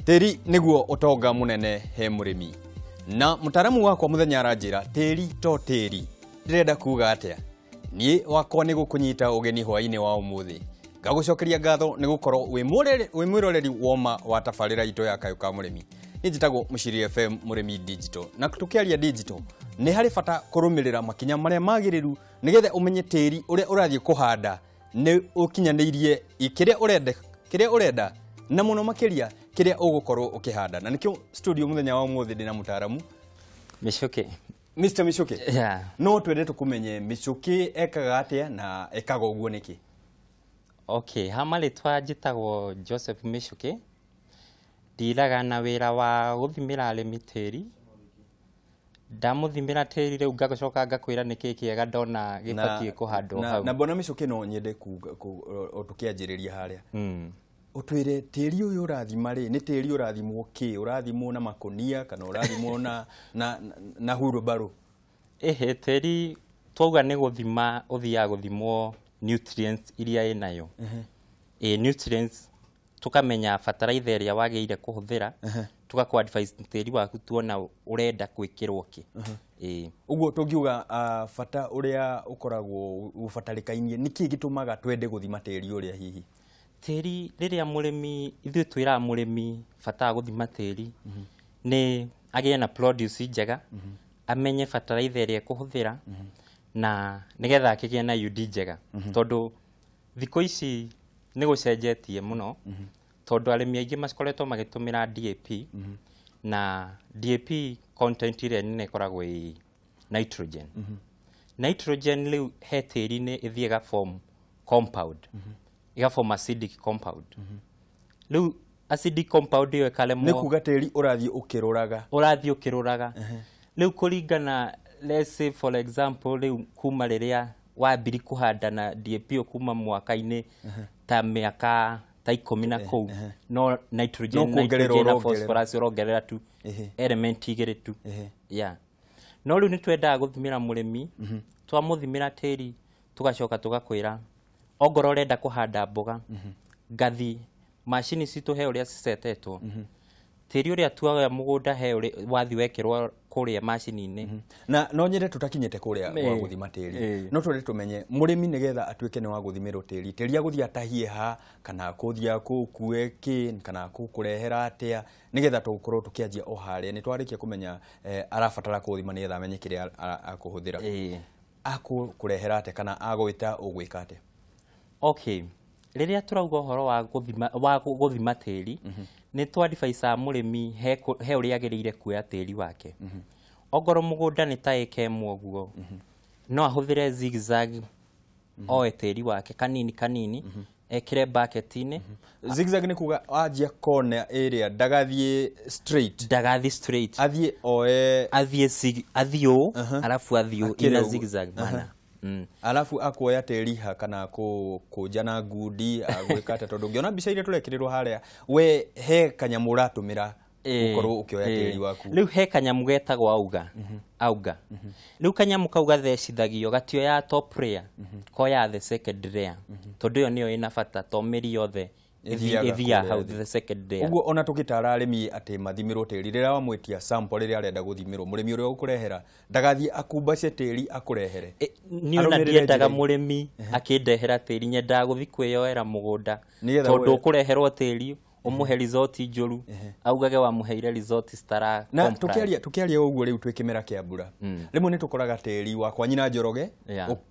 Tĩri nĩguo ũtonga mũnene he mũrĩmi. Na mũtaramu wakwa mũthenya aranjĩra tĩri to tĩri. Ndĩrenda kuga atĩa? Niĩ wakwa nĩ gũkũnyita ũgeni hwaĩ-inĩ wa ũmũthĩ. Ngagũcokeria ngatho nĩ gũkorwo wĩ mwĩroreri woma wa tabarĩra itũ ya Kayũ ka Mũrĩmi. Niĩ njĩtagwo Mũciri FM Mũrĩmi Digital. Na tũkĩaria digital, nĩ harĩ bata kũrũmĩrĩra makinya marĩa magĩrĩru nĩgetha ũmenye tĩri ũrĩa ũrathiĩ kũhanda nĩ ũkinyanĩirie kĩrĩa ũrenda na mũno makĩria kĩrĩa ũgũkorwo ũkĩhanda. Na nĩkĩo studio mũthenya wa ũmũthĩ ndĩna mũtaramu Michuki. Mr. Michuki. Yeah. No twende tũkũmenye Michuki ekaga atĩa na ekaga ũguo nĩkĩ? Okay, ha marĩtwa njĩtagwo Joseph Michuki. Ndiraga na wĩra wa gũthimĩra arĩmi tĩri. Ndamũthimĩra tĩri rĩu ngacoka ngakwĩra nĩkĩ kĩega ndona gĩbatiĩ kũhandwo hau. Na bwana Michuki no nyende tũkĩanjĩrĩria harĩa. Ũtwĩre tĩri ũyũ ũrathima rĩ, nĩ tĩri ũrathimwo kĩ? Ũrathimwo na makũnia kana ũrathimwo na hurumbarũ? Ĩhĩ, tĩri twauga nĩ gũthima ũthiaga gũthimwo nutrients iria ĩnayo. Ĩ nutrients tukamenya fertilizer ĩrĩa wagĩrĩire kũhũthĩra, tũgakũ advise tĩri waku tuona ũrenda gwĩkĩrwo kĩ. Ĩ ũguo tũngiuga bata ũrĩa ũkoragwo ũbatarĩkainie nĩkĩ gĩtũmaga twende gũthima tĩri ũrĩa hihi? Tĩri rĩrĩa mũrĩmi, ithuĩ twĩraga mũrĩmi bata wa gũthima tĩri nĩ agĩe na produce njega, amenye fertilizer ĩrĩa ekũhũthĩra na nĩgetha akĩgĩe na yield njega. Tondũ thikũ ici nĩ gũcenjetie mũno, tondũ arĩmi aingĩ makoretwo magĩtũmĩra DAP, na DAP content ĩrĩa nene ĩkoragwo ĩ nitrogen. Nitrogen rĩu he tĩri-inĩ ĩthiĩ ĩga form compound, ĩga form acidic compound. Rĩu acidic compound ĩyo ĩkaremwo nĩ kuga tĩri ũrathiĩ ũkĩrũraga. Ũrathiĩ ũkĩrũraga. Rĩu kũringana, let's say for example, rĩu kuma rĩrĩa wambiri kũhanda na DAP kuma mwaka-inĩ ta mĩaka ta 10 na kũu, no nitrogen, no kuongerera nitrogen na ũrongerera. Phosphorus ũrongerera tu element igĩrĩ tu. Yeah. No rĩu nĩ twendaga gũthimĩra mũrĩmi, twamũthimĩra tĩri tũgacoka tũgakwĩra ongorwo ũrenda kũhanda mboga, ngathi macini citũ he ũrĩa cicetetwo, tĩri ũrĩa tuoya mũgũnda he ũrĩa wathi wekĩrwo kũrĩa macini-inĩ. Na no nyende tũtakinyĩte kũrĩa gwa gũthima tĩri, no twende tũmenye mũrĩmi nĩgetha atuĩke nĩ wa gũthimĩrwo tĩri, tĩri agũthiĩ atahie ha kana kũthiĩ akũkue kĩ kana kũkũrehera atĩa nĩgetha tũkorwo tũkĩanjia o harĩa nĩ twarĩkia kũmenya arabatara kũthima nĩgetha amenye kĩrĩa akũhũthĩra. Akũkũrehera atĩa kana agwĩta ũgwĩka atĩa? Okay, rĩrĩa tũrauga ũhoro wa gũthima, wa gũthima tĩri, nĩ twadvisaga mũrĩmi he ũrĩa agĩrĩire kuoya tĩri wake. Ongorwo mũgũnda nĩ ta ĩka ĩmwe ũguo, no ahũthĩre zigzag, oe tĩri wake kanini kanini, ekĩre bucket-inĩ. Zigzag nĩ kuga anjia corner ĩrĩa ndagathiĩ straight. Ndagathiĩ straight. Athiĩ oe athiĩ zig, athiĩ ũũ, alafu athiĩ ũũ, Akĩre ina ũguo. zigzag mana. Alafu akuoya tĩri ha kana kũnja na ngundi agwĩka atĩa, tondũ ũngĩona mbica iria tũrekĩrĩrwo harĩa we he kanyamũ ũratũmĩra gũkorwo ũkĩoya tĩri waku. Rĩu he kanyamũ getagwo auga. Auga. Rĩu kanyamũ kau gathecithagio gatioya top layer, koya the second layer. Tondũ ĩyo nĩyo ĩna bata to mĩri yothe Ĩthiaga ĩthiaga kũrĩa hau thĩ. the second layer. Ũguo ona tũgĩtara arĩmi atĩ mathimĩrwo tĩri rĩrĩa wamwĩtia sample rĩrĩa arenda gũthimĩrwo, mũrĩmi ũrĩa ũgũkũrehera ndagathiĩ akumbace tĩri akũrehere. Niĩ ona Arũmĩrĩre ndiendaga njĩra ĩyo. mũrĩmi akĩndehera tĩri, nyendaga gũthiĩ kwĩyoera mũgũnda. Nĩgetha Tondũ we- ũkũreherwo tĩri ũmũhe result njũru, augage wamũheire result citara Na comply. tũkĩaria ũguo rĩu twĩ kĩmera kĩa mbura, rĩmwe nĩ tũkoraga tĩri wakwa nyina Njoroge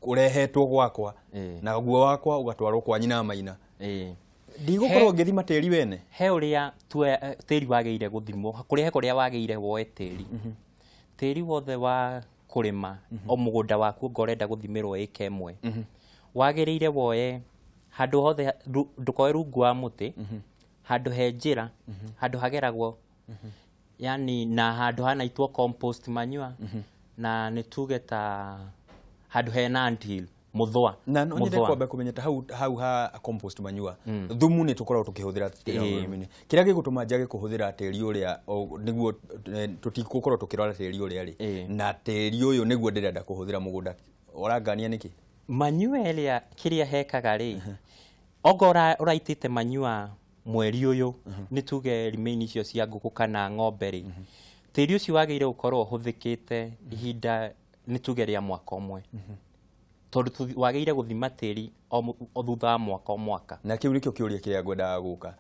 ũrehetwo gwakwa, naguo wakwa ũgatwarwo kwa nyina Maina. Ndigũkorwo ngĩthima tĩri wene. He ũrĩa tĩri wagĩrĩire gũthimwo, kũrĩa he kũrĩa wagĩrĩire woe tĩri. Tĩri wothe wa kũrĩma, o mũgũnda waku ũngĩ ũrenda gũthimĩrwo ĩka ĩmwe, wagĩrĩire woe handũ hothe, ndũkoe rungu wa mũtĩ, handũ he njĩra, handũ hageragwo, yani na handũ hanaitwo compost manure, na nĩ tuge ta handũ hena anthill, mũthũa. Na no nyende Mũthũa. kwamba kũmenya ta hau ha compost manure, thumu nĩ tũkoragwo tũkĩhũthĩra ũrĩmi-inĩ. Kĩrĩa gĩgũtũma njage kũhũthĩra tĩri ũrĩa, nĩguo tũtigũkorwo tũkĩrora tĩri ũrĩa rĩ, na tĩri ũyũ nĩguo ndĩrenda kũhũthĩra mũgũnda, ũrangania nĩkĩ? Manure ĩrĩa kĩrĩa hekaga rĩ, ongorwo ũraitĩte manure mweri ũyũ nĩ tuge remain icio cia ngũkũ kana ng'ombe rĩ, tĩri ũcio wagĩrĩire gũkorwo ũhũthĩkĩte ihinda nĩ tuge rĩa mwaka ũmwe, tondũ wagĩrĩire gũthima tĩri o thutha wa mwaka o mwaka. Na kĩu nĩkĩo kĩũria kĩrĩa ngwendaga gũka.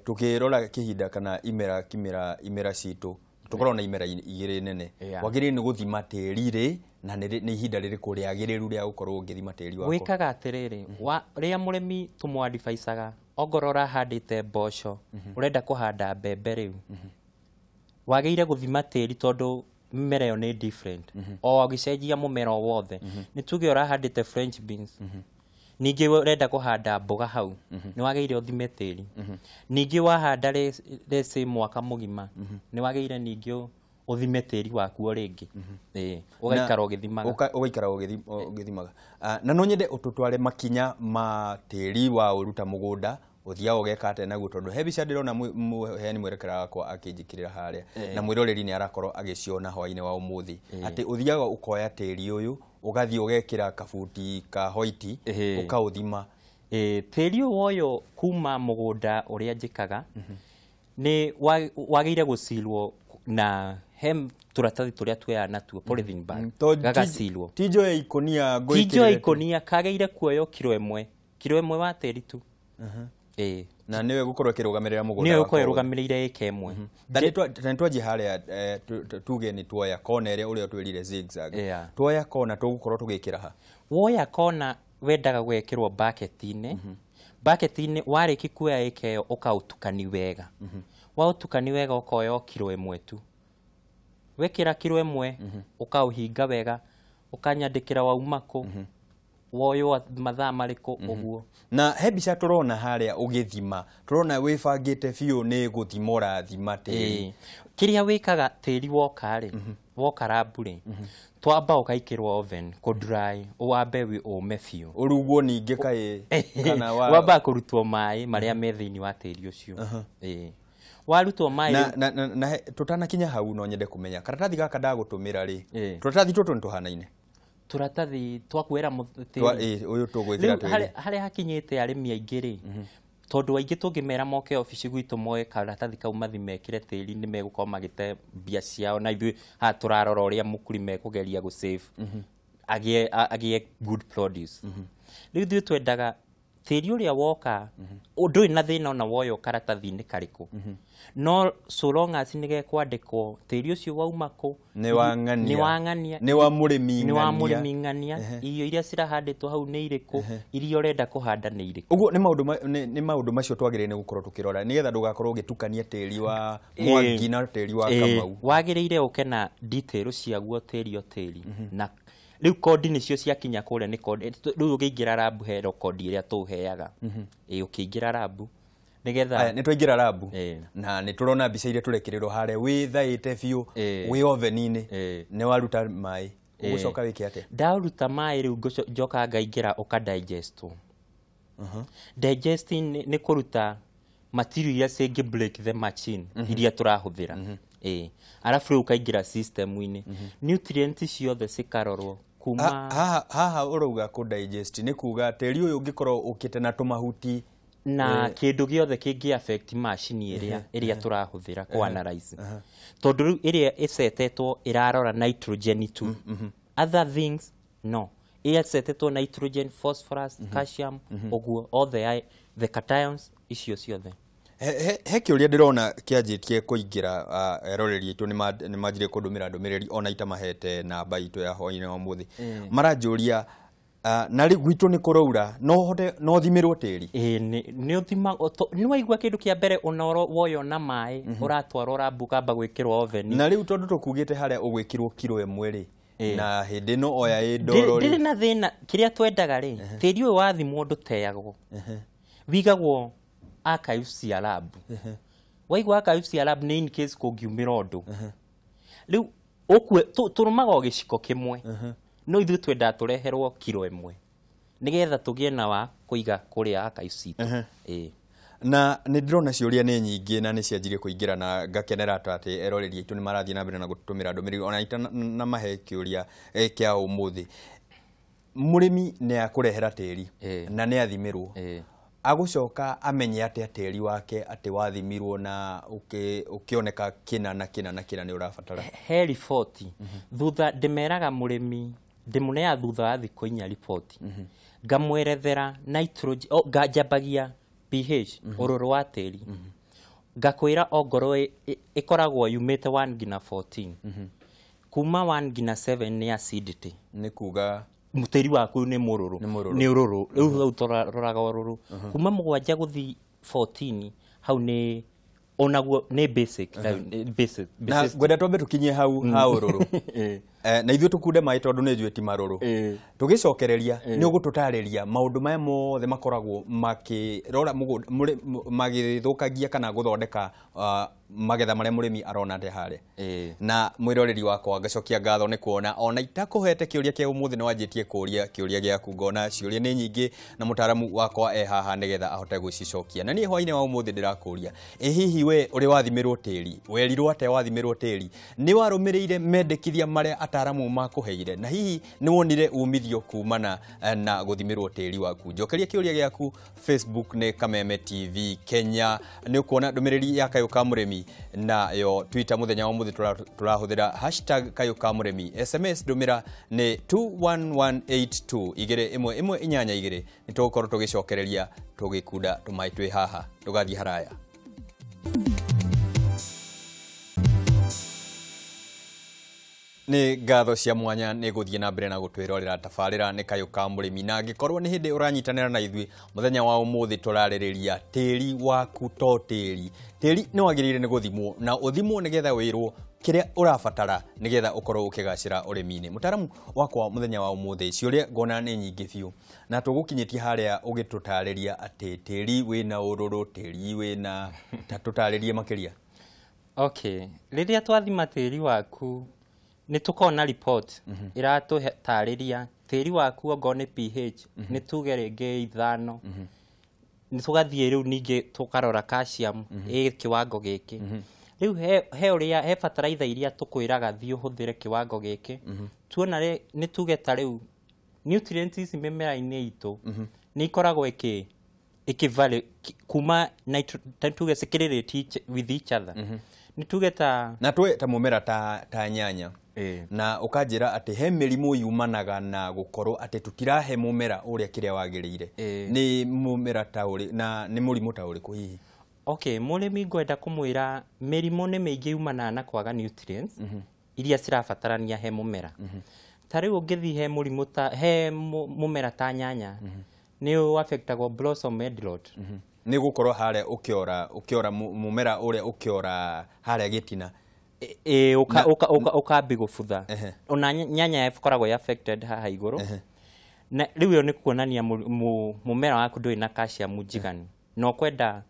Tũkĩrora kĩhinda kana imera kimera imera citũ tũkorwo na imera igĩrĩ nene, wagĩrĩire nĩ gũthima tĩri rĩ na nĩ ihinda rĩrĩkũ rĩagĩrĩru rĩa gũkorwo ũngĩthima tĩri wakwa? Wĩkaga atĩrĩrĩ, rĩrĩa mũrĩmi tũmũadvicaga, ongorwo ũrahandĩte mboco ũrenda kũhanda mbembe rĩu, wagĩrĩire gũthima tĩri tondũ mĩmera ĩyo nĩ different. O ũgĩcenjia mũmera o wothe, nĩ tuge ũrahandĩte French beans, ningĩ ũrenda kũhanda mboga hau, nĩ wagĩrĩire ũthime tĩri. Ningĩ wahanda let's mwaka mũgima, nĩ wagĩrĩire ningĩ ũthime tĩri waku o rĩngĩ. Ũgaikara ũgĩthimaga. Ũgaikara ũgĩthimaga. Na no nyende ũtũtware makinya ma tĩri wa ũruta mũgũnda, ũthiaga ũgeka atĩa naguo, tondũ he mbica ndĩrona mũheani mwerekera wakwa akĩnjĩkĩrĩra harĩa, na mwĩroreri nĩ arakorwo agĩciona hwaĩ-inĩ wa ũmũthĩ, atĩ ũthiaga ũkoya tĩri ũyũ ũgathiĩ ũgekĩra kabuti ka hoiti ũkaũthima. Tĩri ũyũ woywo kuma mũgũnda ũrĩa njĩkaga nĩ wagĩrĩire gũcirwo na he tũratathi tũrĩa tuoyaga natuo polythene bag, gagacirwo. Ti njoe ikũnia ngũĩkĩrĩre. Ti njoe ikũnia, kagĩrĩire kuoywo kiro ĩmwe, kiro ĩmwe wa tĩri tu. Na nĩwe gũkorwo ĩkĩrũgamĩrĩra mũgũnda. Nĩwe gũkorwo ĩrũgamĩrĩire ĩka ĩmwe. Na nĩ twanjie harĩa, tuge nĩ tuoya kona ĩrĩa ũrĩa twĩrire zigzag. Tuoya kona tũgũkorwo tũgĩkĩra ha? Woya kona wendaga gwĩkĩrwo bucket-inĩ. Bucket-inĩ warĩki kuoya ĩka ĩyo ũkaũtukani wega. Waũtukani wega ũkoya o kiro ĩmwe tu. Wekĩra kiro ĩmwe ũkaũhinga wega, ũkanyandĩkĩra wauma kũ, woywo mathaa marĩkũ, ũguo. Na he mbica tũrona harĩa ũgĩthima, tũrona wĩbangĩte biũ nĩ gũthima ũrathima tĩri. Kĩrĩa wĩkaga tĩri woka rĩ, woka rambu rĩ, twamba ũgaikĩrwo oven kũ dry, wambe ũme biũ. Ũrugwo ningĩ kaĩ kana wa wambaga kũrutwo maĩ marĩa me thĩinĩ wa tĩri ũcio. Warutwo maĩ na tũtanakinya hau no nyende kũmenya karatathi gaka ndagũtũmĩra rĩ, tũratathi tũtũ nĩ tũhanaine? Tũratathi twa kuoera tĩri. Ũyũ tũgwĩkĩra tĩri. Harĩa hakinyĩte arĩmi aingĩ rĩ, tondũ aingĩ tũngĩmera moke obici gwitũ moe karatathi kau mathi mekĩre tĩri, nĩ megũkorwo magĩte mbia ciao, na ithuĩ haha tũrarora ũrĩa mũkulima ekũgeria gũ save agĩe good produce. Rĩu ithuĩ twendaga tĩri ũrĩa woka ndũrĩ na thĩna ona woywo karatathi-inĩ karĩkũ, no so long as nĩ gekwandĩkwo tĩri ũcio wauma kũ, nĩ wa ng'ania, nĩ wa ng'ania, nĩ wa mũrĩmi nĩ wa mũrĩmi ng'ania, irio iria cirahandĩtwo hau nĩ irĩkũ, iria ũrenda kũhanda nĩ irĩkũ. Ũguo nĩ maũndũ macio twagĩrĩire nĩ gũkorwo tũkĩrora nĩgetha ndũgakorwo ũgĩtukania tĩri wa Mwangi na tĩri wa Kamau. Wagĩrĩire ũke na detail ciaguo tĩri o tĩri, na rĩu kodi nĩcio ciakinya kũrĩa nĩ kodi. Rĩu ũkĩingĩra rambu he kodi ĩrĩa tũũheaga. Ũkĩingĩra rambu nĩgetha nĩ twaingĩra rambu na nĩ tũrona mbica iria tũrekĩrĩrwo harĩa wĩthaĩte biũ wĩ oven-inĩ, nĩ waruta maĩ, ũgũcoka wĩke atĩa? Ndaruta maĩ rĩu njoka ngaingĩra ũka digestwo. Digesting nĩ kũruta material iria cingĩ break the machine iria tũrahũthĩra. Arabu rĩu ũkaingĩra system-inĩ, nutrient ciothe cikarorwo kuma Haha ũrauga kũ digest nĩ kuga tĩri ũyũ ũngĩkorwo ũkĩte na tũmahuti na kĩndũ gĩothe kĩngĩ affect macini ĩrĩa tũrahũthĩra kũ analyze, tondũ rĩu ĩrĩa ĩcetetwo ĩrarora nitrogen tu, other things no, ĩrĩa ĩcetetwo nitrogen, phosphorus, calcium, ũguo all the cations icio ciothe. He kĩũria ndĩrona kĩanjĩtie kũingĩra, eroreri aitũ nĩ manjirie kũndũmĩra ndũmĩrĩri ona itamahete namba itũ ya hwaĩ-inĩ wa ũmũthĩ, maranjũria na rĩu gwitũ nĩ kũraura, no hote no thimĩrwo tĩri? Nĩ ũthima, nĩ waigua kĩndũ kĩa mbere ũnoro woyo na maĩ ũratwarwo rambu ũkamba gwĩkĩrwo oven. Na rĩu tondũ tũkugĩte harĩa ũgwĩkĩrwo kiro ĩmwe rĩ, na hĩndĩ ĩno oya ĩ ndoro rĩ, ndĩrĩ na thĩna. Kĩrĩa twendaga rĩ, tĩri ũyũ wathimwo ndũteagwo, wigagwo archives cia lab. Waigua archives cia lab nĩ in case kũngiumĩra ũndũ. Rĩu ũkue tũrũmaga o gĩciko kĩmwe, no ithuĩ twendaga tũreherwo kiro ĩmwe nĩgetha tũgĩe na wa kũiga kũrĩa archives citũ. Na nĩ ndĩrona ciũria nĩ nyingĩ na nĩ cianjirie kũingĩra, na ngakenera ta atĩ eroreri aitũ nĩ marathiĩ na mbere na gũtũmĩra ndũmĩrĩri ona na mahe kĩũria kĩa ũmũthĩ. Mũrĩmi nĩ akũrehera tĩri na nĩ athimĩrwo, Agũcoka amenye atĩa tĩri wake atĩ wathimirwo na ũkĩoneka kĩna na kĩna na kĩna nĩ ũrabatara? He riboti thutha ndĩmeraga mũrĩmi, ndĩmũneaga thutha wa thikũ 4 riboti. Ngamwerethera nitrogen, njambagia pH, ũrũrũ wa tĩri. Ngakwĩra ongorwo ĩkoragwo yumĩte 1 nginya 14. Kuma 1 nginya 7 nĩ acidity. Nĩ kuga tĩri waku nĩ mũrũrũ. Nĩ ũrũrũ. Rĩu hau tũroraga ũrũrũ. Kuma 7 gũthiĩ 14 hau nĩ onaguo nĩ basic. Na ngwenda twambe tũkinyie hau ha ũrũrũ. Na ithuĩ tũkunde maĩ tondũ nĩ njũĩ ti marũrũ. Tũgĩcokereria nĩ ũgũtũtarĩria maũndũ maya mothe makoragwo makĩrora mũgũnda, magĩthũkangia kana gũthondeka magetha marĩa mũrĩmi arona atĩa harĩa. Na mwĩroreri wakwa ngacokia ngatho nĩ kuona ona itakũhete kĩũria kĩa ũmũthĩ nĩ wanjĩtie kũũria kĩũria gĩaku, ngona ciũria nĩ nyingĩ na mũtaaramu wakwa e haha nĩgetha ahote gũcicokia. Na niĩ hwainĩ wa ũmũthĩ ndĩrakũũria, ĩ hihi we ũrĩ wathimĩrwo tĩri, werirwo atĩa wathimĩrwo tĩri, nĩ warũmĩrĩire mendekithia marĩa ataaramu makũheire, na hihi nĩ wonire umithio kumana na gũthimĩrwo tĩri waku? Njokeria kĩũria gĩaku Facebook nĩ Kameme TV Kenya, nĩ ũkuona ndũmĩrĩri ya Kayũ ka Mũrĩmi, nayo Twitter mũthenya wa ũmũthĩ tũrahũthĩra hashtag Kayũ ka Mũrĩmi. SMS ndũmĩra nĩ 21182 21182. Nĩ tũgũkorwo tũgĩcokereria tũgĩkunda tũmaĩ twĩ haha, ndũgathiĩ haraya. Nĩ ngatho cia mwanya nĩ gũthiĩ na mbere na gũtwĩrorera tabarĩra nĩ Kayũ ka Mũrĩmi, na angĩkorwo nĩ hĩndĩ ũranyitanĩra na ithuĩ mũthenya wa ũmũthĩ tũrarĩrĩria tĩri waku to tĩri. Tĩri nĩ wagĩrĩire nĩ gũthimwo na ũthimwo nĩgetha wĩrwo kĩrĩa ũrabatara nĩgetha ũkorwo ũkĩgacĩra ũrĩmi-inĩ. Mũtaaramu wakwa mũthenya wa ũmũthĩ, ciũria ngona nĩ nyingĩ biũ na tũgũkinyĩtie harĩa ũgĩtũtarĩria atĩ tĩri wĩna ũrũrũ, tĩri wĩna, ta tũtarĩrie makĩria. Okay, rĩrĩa twathima tĩri waku nĩ tũkona report ĩratũtarĩria tĩri waku ongorwo nĩ pH nĩ tuge rĩngĩ 5, nĩ tũgathiĩ rĩu ningĩ tũkarora calcium ĩ kĩwango gĩkĩ. Rĩu he ũrĩa he bataraitha iria tũkwĩraga thiĩ ũhũthĩre kĩwango gĩkĩ. Tuona nĩ tuge ta rĩu nutrients ici mĩmera-inĩ itũ nĩ ikoragwo ĩkĩ kuma tuge cikĩrĩrĩte with each other. Nĩ tuge ta na tuwe ta mũmera ta nyanya na ũkanjĩra atĩ he mĩrimũ yumanaga na gũkorwo atĩ tũtirahe mũmera ũrĩa kĩrĩa wagĩrĩire. Nĩ mũmera ta ũrĩ na nĩ mũrimũ ta ũrĩkũ hihi? Okay, mũrĩmi ngwenda kũmwĩra mĩrimũ nĩ mĩingĩ yumanaga na kwaga nutrients iria cirabatarania he mũmera. Ta rĩu ũngĩthiĩ he mũrimũ ta he mũmera ta nyanya nĩ ũaffectagwo blossom end rot. Nĩ gũkorwo harĩa ũkĩora mũmera ũrĩa ũkĩora harĩa gĩtina. Ũkambi gũbutha. Ona nyanya ĩkoragwo affected haha igũrũ. Na rĩu ĩyo nĩ kuonania mũmera waku ndũrĩ na calcium njiganu. Na ũkwenda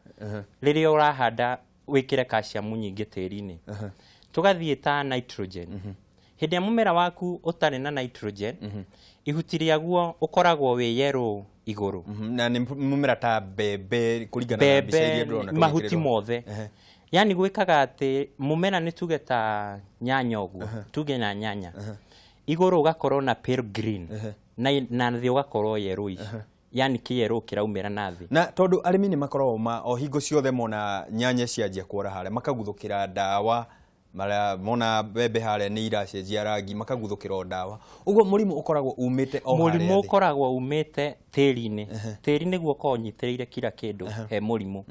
rĩrĩa ũrahanda wĩkĩre calcium nyingĩ tĩri-inĩ. Tũgathiĩ ta nitrogen. Hĩndĩ ĩrĩa mũmera waku ũtarĩ na nitrogen, ihuti rĩaguo ũkoragwo wĩ yellow igũrũ. Na nĩ mũmera ta mbembe kũringana na mbica iria ndĩrona mahuti mothe. Yani gwĩkaga atĩ mũmera nĩ tuge ta nyanya ũguo, tuge na nyanya. Igũrũ ũgakorwo na pale green na thĩ ũgakorwo yellowish. Yani kĩerũ kĩraumĩra na thĩ. Na tondũ arĩmi nĩ makoragwo o hingo ciothe mona nyanya cianjia kuora harĩa makaguthũkĩra ndawa, mara mona mbembe harĩa nĩ iracenjia rangi makaguthũkĩra o ndawa. Ũguo mũrimũ ũkoragwo umĩte o harĩa. Mũrimũ ũkoragwo umĩte tĩri-inĩ. Tĩri nĩguo ũkoragwo ũnyitĩrĩire kila kĩndũ he mũrimũ.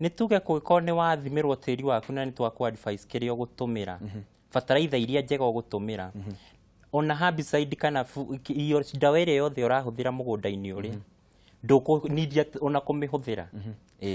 Nĩ tuge kũngĩkorwo nĩ wathimĩrwo tĩri waku na nĩ twakũ advice kĩrĩa ũgũtũmĩra, bataraitha iria njega ũgũtũmĩra, ona herbicide kana ndawa ĩrĩa yothe ũrahũthĩra mũgũnda-inĩ ũrĩa ndũkũnindia ona kũmĩhũthĩra.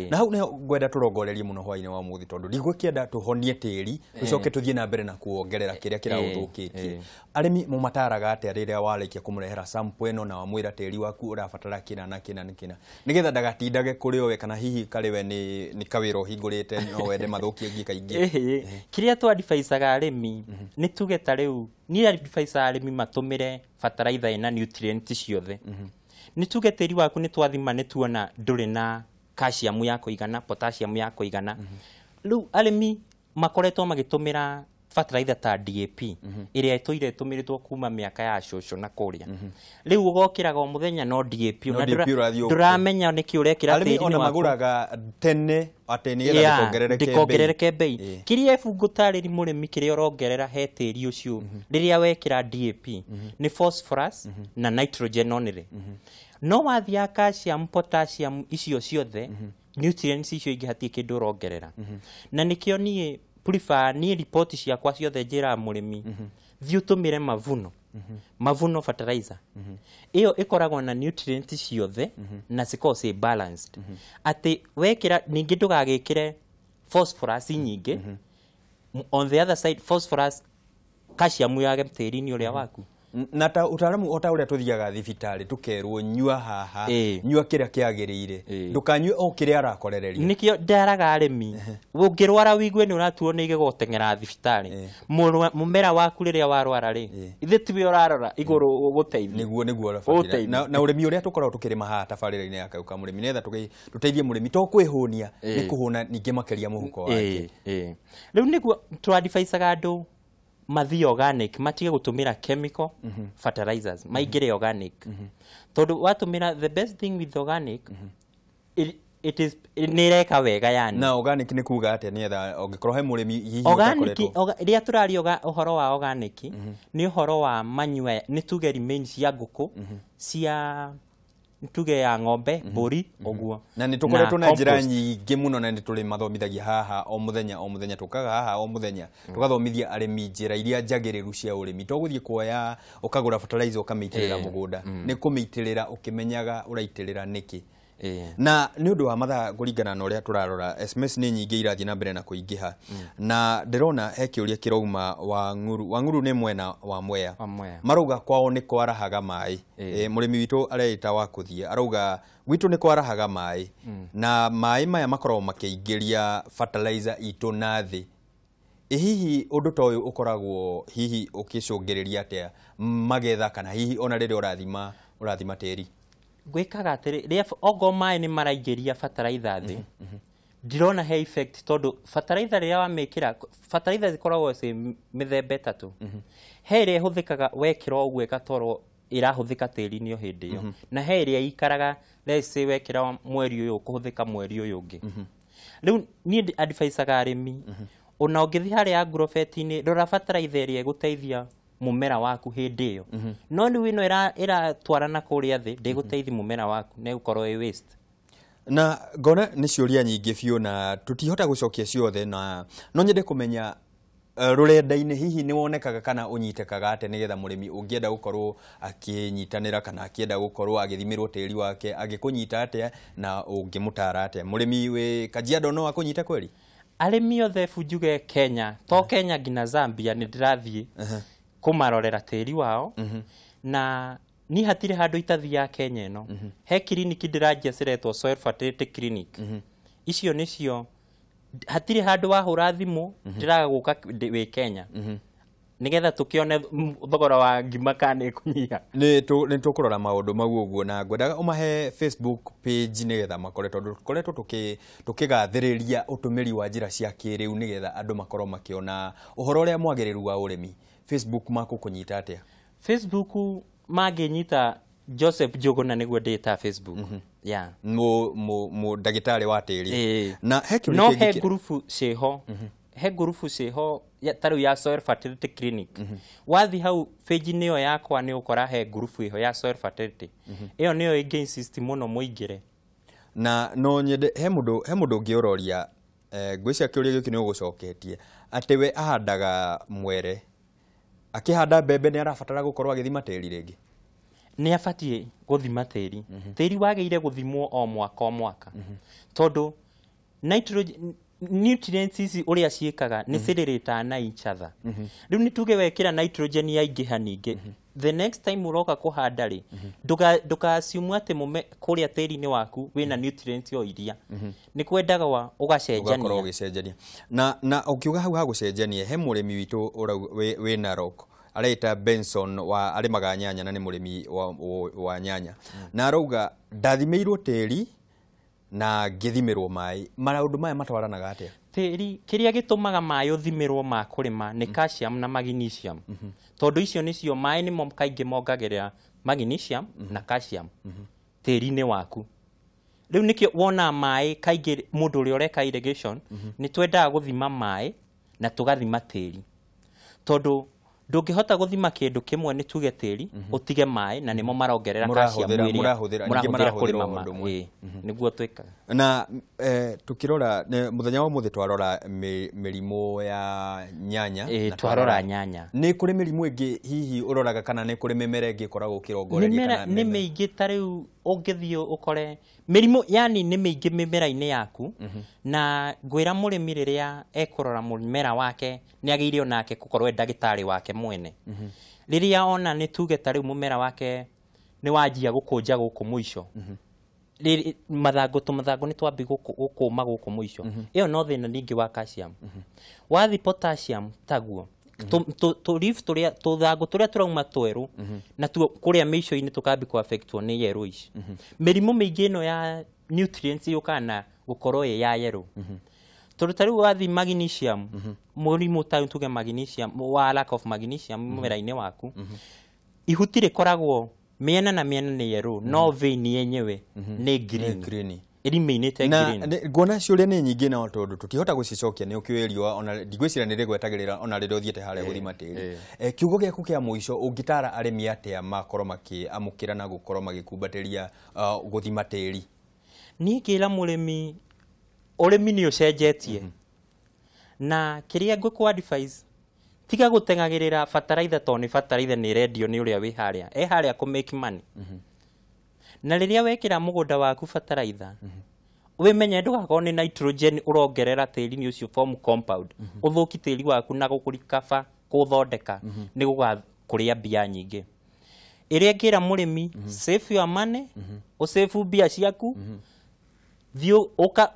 Na hau nĩho ngwenda tũrongorerie mũno hwainĩ wa ũmũthĩ tondũ ndigũkĩenda tũhonie tĩri tũcoke tũthiĩ na mbere na kuongerera kĩrĩa kĩraũthũkĩtie. Arĩmi mũmataraga atĩa rĩrĩa warĩkia kũmũrehera sample ĩno na wamwĩra tĩri waku ũrabatara kĩna na kĩna na kĩna nĩgetha ndagatindage kũrĩ we kana hihi karĩ we nĩ kawĩra ũhingũrĩte no wende mathũkie ngĩ kaingĩ? Kĩrĩa tũ-advisaga arĩmi nĩ tuge ta rĩu niĩ advisaga arĩmi matũmĩre bataraitha ĩna nutrient ciothe. Nĩ tuge tĩri waku nĩ twathima nĩ tuona ndũrĩ na calcium ya kũigana, potassium ya kũigana. Rĩu arĩmi makoretwo magĩtũmĩra fertilizer ta DAP ĩrĩa ĩtũire ĩtũmĩrĩtwo kuma mĩaka ya cũcũ na kũrĩa. Rĩu ũgokĩraga o mũthenya no DAP, No na DAP ũrathiĩ ndũramenya nĩkĩ ũrekĩra arĩmi tĩri-inĩ ona waku. magũraga tene atĩ nĩgetha Yeah, ndĩkongerereke bei. ndĩkongerereke bei. Ĩĩ. Kĩrĩa ebungũtarĩri mũrĩmi kĩrĩa ũrongerera he tĩri ũcio rĩrĩa wekĩra DAP nĩ phosphorus na nitrogen only. No wathiĩ calcium, potassium icio ciothe nutrients icio ingĩ hatirĩ kĩndũ ũrongerera. Na nĩkĩo niĩ prefer, niĩ riboti ciakwa ciothe njĩraga mũrĩmi thiĩ ũtũmĩre mavuno. Mavuno fertilizer ĩyo ĩkoragwo na nutrients ciothe na cikoragwo ciĩ balanced, atĩ wekĩra ningĩ ndũgagĩkĩre phosphorus nyingĩ. On the other side, phosphorus calcium yage tĩri-inĩ ũrĩa waku. Na ta ũtaaramu o ta ũrĩa tũthiaga thibitarĩ tũkerwo nyua haha, nyua kĩrĩa kĩagĩrĩire, ndũkanyue o kĩrĩa arakorereria. Nĩkĩo ndaraga arĩmi, ũngĩrwara wigue nĩ ũratuo nĩ igego ũteng'era thibitarĩ. Mũmera waku rĩrĩa warwara rĩ, ithe tiwe ũrarora igũrũ ũgũteithia. Nĩguo ũrabatara. Ũteithie. Na ũrĩmi ũrĩa tũkoragwo tũkĩrĩma haha tabarĩra-inĩ ya Kayũ ka Mũrĩmi nĩgetha tũteithie mũrĩmi to kwĩhũnia, nĩ kũhũna ningĩ makĩria mũhuko wake. Rĩu nĩguo tũadvisaga andũ mathiĩ organic, matige gũtũmĩra chemical fertilizers, maingĩre organic. Tondũ watũmĩra, the best thing with organic, it is nĩ ĩreka wega yani. Na organic nĩ kuga atĩa, nĩgetha ũngĩkorwo he mũrĩmi hihi Organic, ũtakoretwo- rĩrĩa tũraria ũhoro wa organic nĩ ũhoro wa manure, nĩ tuge remains cia ngũkũ, cia tuge ya ng'ombe, mbũri, ũguo. Na nĩ tũkoretwo na njĩra compost. nyingĩ mũno, na nĩ tũrĩ mathomithagia haha o mũthenya o mũthenya, tũkaga haha o mũthenya tũgathomithia arĩmi njĩra iria njagĩrĩru cia ũrĩmi, to gũthiĩ kuoya ũkagũra fertilizer ũkamĩitĩrĩra mũgũnda, nĩ kũmĩitĩrĩra ũkĩmenyaga ũraitĩrĩra nĩkĩ. Na nĩ ũndũ wa mathaa, kũringana na ũrĩa tũrarora SMS nĩ nyingĩ irathiĩ na mbere na kũingĩha, na ndĩrona he kĩũria kĩrauma Wang'uru. Wang'uru nĩ mwena wa Mwea. Wa Mwea. Marauga kwao nĩ kwarahaga maĩ. Mũrĩmi witũ areita wa kũthiĩ arauga gwitũ nĩ kwarahaga maĩ, na maĩ maya makoragwo makĩingĩria fertilizer itũ na thĩ. Ĩ hihi ũndũ ta ũyũ ũkoragwo hihi ũkĩcũngĩrĩria atĩa magetha, kana hihi ona rĩrĩa ũrathima tĩri? Gwĩkaga atĩrĩ, rĩrĩa ongorwo maĩ nĩ maraingĩria fertilizer thĩ, ndirona he effect, tondũ fertilizer rĩrĩa wamĩkĩra, fertilizer zikoragwo ciĩ mĩthemba ĩtatũ. He ĩrĩa ĩhũthĩkaga wekĩra ũguo ĩgatwarwo ĩrahũthĩka tĩri-inĩ o hĩndĩ ĩyo, na he ĩrĩa ĩikaraga, let's say wekĩra mweri ũyũ ũkũhũthĩka mweri ũyũ ũngĩ. Rĩu niĩ advisaga arĩmi, ona ũngĩthiĩ harĩa agrovet-inĩ, rora fertilizer ĩrĩa ĩgũteithia mũmera waku hĩndĩ ĩyo. No rĩu ĩno ĩratwarana kũrĩa thĩ ndĩgũteithia mũmera waku, nĩ ĩgũkorwo ĩ waste. Na ngona nĩ ciũria nyingĩ biũ na tũtihota gũcokia ciothe, na no nyende kũmenya rũrenda-inĩ hihi nĩ wonekaga kana ũnyitĩkaga atĩa, nĩgetha mũrĩmi ũngĩenda gũkorwo akĩnyitanĩra kana akĩenda gũkorwo agĩthimĩrwo tĩri wake angĩkũnyita atĩa, na ũngĩmũtara atĩa mũrĩmi wĩ Kajiado no akũnyite kweri? Arĩmi othe njuge Kenya, to Kenya nginya Zambia nĩ ndĩrathiĩ kũmarorera tĩri wao. Na niĩ hatirĩ handũ itathiaga Kenya ĩno. He kiriniki ndĩranjia ciretwo Soil Fertility Clinic. Icio nĩcio, hatirĩ handũ wahũra thimũ ndĩraga gũka wĩ Kenya, nĩgetha tũkĩone thogora wa ngima kana nĩ ĩkũnyiha. Nĩ tũkũrora maũndũ mau ũguo, na ngwendaga ũmahe Facebook page nĩgetha makore, tondũ tũkoretwo tũkĩgathĩrĩria ũtũmĩri wa njĩra cia kĩrĩu nĩgetha andũ makorwo makĩona ũhoro ũrĩa mwagĩrĩru wa ũrĩmi. Facebook makũkũnyita atĩa? Facebook mangĩnyita Joseph Njũgũna, nĩguo ndĩta Facebook, yeah. Mu ndagĩtarĩ wa tĩri. Na he kĩũria No kĩngĩ he ngurubu ciĩho, he ngurubu ciĩho ta rĩu ya Soil Fertility Clinic. Wathiĩ hau page-inĩ ĩyo yakwa nĩ ũkora he ngurubu ĩho ya Soil Fertility. Ĩyo nĩyo ĩngĩ insist mũno mũingĩre. Na no nyende he mũndũ ũngĩ ũroria, ngwĩciria kĩũria gĩkĩ nĩ ũgũcoketie, atĩ we ahandaga mwere, akĩhanda mbembe nĩ arabatara gũkorwo agĩthima tĩri rĩngĩ? Nĩ abatiĩ gũthima tĩri. Tĩri wagĩrĩire gũthimwo o mwaka o mwaka, tondũ nitrogen nutrients ici ũrĩa ciĩkaga nĩ cirĩrĩtaga na each other. Rĩu nĩ tuge wekĩra nitrogen yaingĩha, ningĩ the next time ũroka kũhanda rĩ, ndũka assume atĩ kũrĩa tĩri-inĩ waku wĩna nutrient o iria nĩ kwendaga ũgakorwo ũgacenjania. Ũgĩcenjania. Na ũkiuga hau ha gũcenjania, he mũrĩmi witũ wĩ Narok areita Benson wa arĩmaga nyanya, na nĩ mũrĩmi wa nyanya, na arauga ndathimĩirwo tĩri na ngĩthimĩrwo maĩ. Maũndũ maya matwaranaga atĩa? Tĩri kĩrĩa gĩtũmaga maĩ ũthimĩrwo ma kũrĩma nĩ calcium na magnesium, tondũ icio nĩcio maĩ nĩmo kaingĩ mongagĩrĩra magnesium na calcium tĩri-inĩ waku. Rĩu nĩkĩo wonaga maĩ kaingĩ mũndũ ũrĩa ũreka irrigation nĩ twendaga gũthima maĩ na tũgathima tĩri, tondũ ndũngĩhota gũthima kĩndũ kĩmwe nĩ tuge tĩri ũtige maĩ na nĩmo marongerera calcium ĩrĩa mũrahũthĩra kũrĩma ũndũ ũmwe. Nĩguo twĩkaga. Na tukĩrora mũthenya wa ũmũthĩ twarora mĩrimũ ya nyanya, twarora nyanya. Nĩ kũrĩ mĩrimũ ĩngĩ hihi ũroraga kana nĩ kũrĩ mĩmera ĩngĩ ĩkoragwo ũkĩrongoreria? Kana nĩ mĩingĩ ta rĩu ũngĩthiĩ ũkore mĩrimũ, yani nĩ mĩingĩ mĩmera-inĩ yaku. Na ngwĩra mũrĩmi rĩrĩa ekũrora mũmera wake nĩ agĩrĩire onake gũkorwo e ndagĩtarĩ wake mwene. Rĩrĩa ona nĩ tuge ta rĩu mũmera wake nĩ wanjia gũkũnja gũkũ mũico, mathangũ tũmathangũ nĩ twambi gũkũma gũkũ mũico, ĩyo no thĩna ningĩ wa calcium. Wathi potassium taguo tũ tũrĩa tũthangũ tũrĩa tũrauma twerũ na tuo kũrĩa mĩico-inĩ tũkambi kũ affectwo nĩ yellowish. Mĩrimũ mĩingĩ ĩno ya nutrients yũkaga na gũkorwo ĩ ya yellow. Tondũ ta rĩu wathi magnesium, mũrimũ ta tuge magnesium wa lack of magnesium mũmera-inĩ waku, ihuti rĩkoragwo mĩena na mĩena nĩ yellow, no vein yenyewe nĩ green. Ĩrĩmĩinĩte green. Nguona ciũria nĩ nyingĩ na tondũ tũtihota gũcicokia nĩ ũkĩũĩ riũa, ona ndigwĩciria nĩ rĩgwetagĩrĩra ona rĩrĩa ũthiĩte harĩa gũthima tĩri. Kiugo gĩaku kĩa mũico ũngĩtara arĩmi atĩa makorwo makĩamũkĩra na gũkorwo magĩkumbatĩria gũthima tĩri? Niĩ ngĩra mũrĩmi, ũrĩmi nĩ ũcenjetie. Na kĩrĩa ngũkũ advise, tiga gũteng'agĩrĩra bataraitha tondũ nĩ bataraitha nĩ ĩrendio nĩ ũrĩa wĩ harĩa, e harĩa kũ make money. Na rĩrĩa wekĩra mũgũnda waku bataraitha, wĩmenye ndũgakorwo nĩ nitrogen ũrongerera tĩri-inĩ ũcio form compound, ũthũki tĩri waku na gũkũrikaba kũũthondeka nĩ gũgakũrĩa mbia nyingĩ. Ĩrĩa ngĩra mũrĩmi, save your money, ũsave mbia ciaku, thiĩ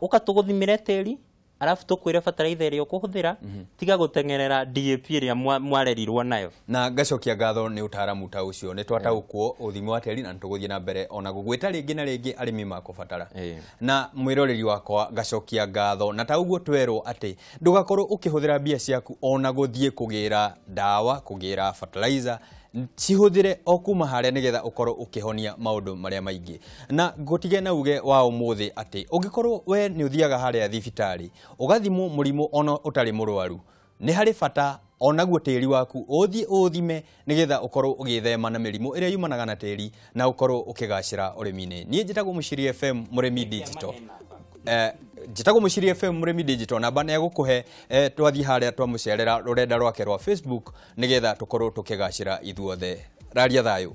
ũka tũgũthimĩre tĩri, arabu tũkwĩre bataraitha ĩrĩa ũkũhũthĩra, tiga gũteng'erera DAP ĩrĩa mwarerirwo nayo. Na ngacokia ngatho nĩ ũtaaramu ta ũcio, nĩ twataũkwo ũthimi wa tĩri na nĩtũgũthiĩ na mbere ona gũgwĩta rĩngĩ na rĩngĩ arĩmi makũbatara. Na mwĩroreri wakwa ngacokia ngatho, na ta ũguo twerwo atĩ ndũgakorwo ũkĩhũthĩra mbia ciaku ona gũthiĩ kũgĩra ndawa, kũgĩra fertilizer, cihũthĩre o kuma harĩa nĩgetha ũkorwo ũkĩhonia maũndũ marĩa maingĩ. Na ngũtige na uge wa ũmũthĩ atĩ ũngĩkorwo we nĩ ũthiaga harĩa thibitarĩ ũgathimwo mũrimũ ona ũtarĩ mũrwaru, nĩ harĩ bata onaguo tĩri waku ũthiĩ ũthime nĩgetha ũkorwo ũgĩthema na mĩrimũ ĩrĩa yumanaga na tĩri na ũkorwo ũkĩgacĩra ũrĩmi-inĩ. Niĩ njĩtagwo Mũciri FM Mũrĩmi Digital. Njĩtagwo Mũciri FM Mũrĩmi Digital, namba nĩ egũkũhe twathiĩ harĩa twamũcerera rũrenda rwake rwa Facebook nĩgetha tũkorwo tũkĩgacĩra ithuothe. Raria thayũ.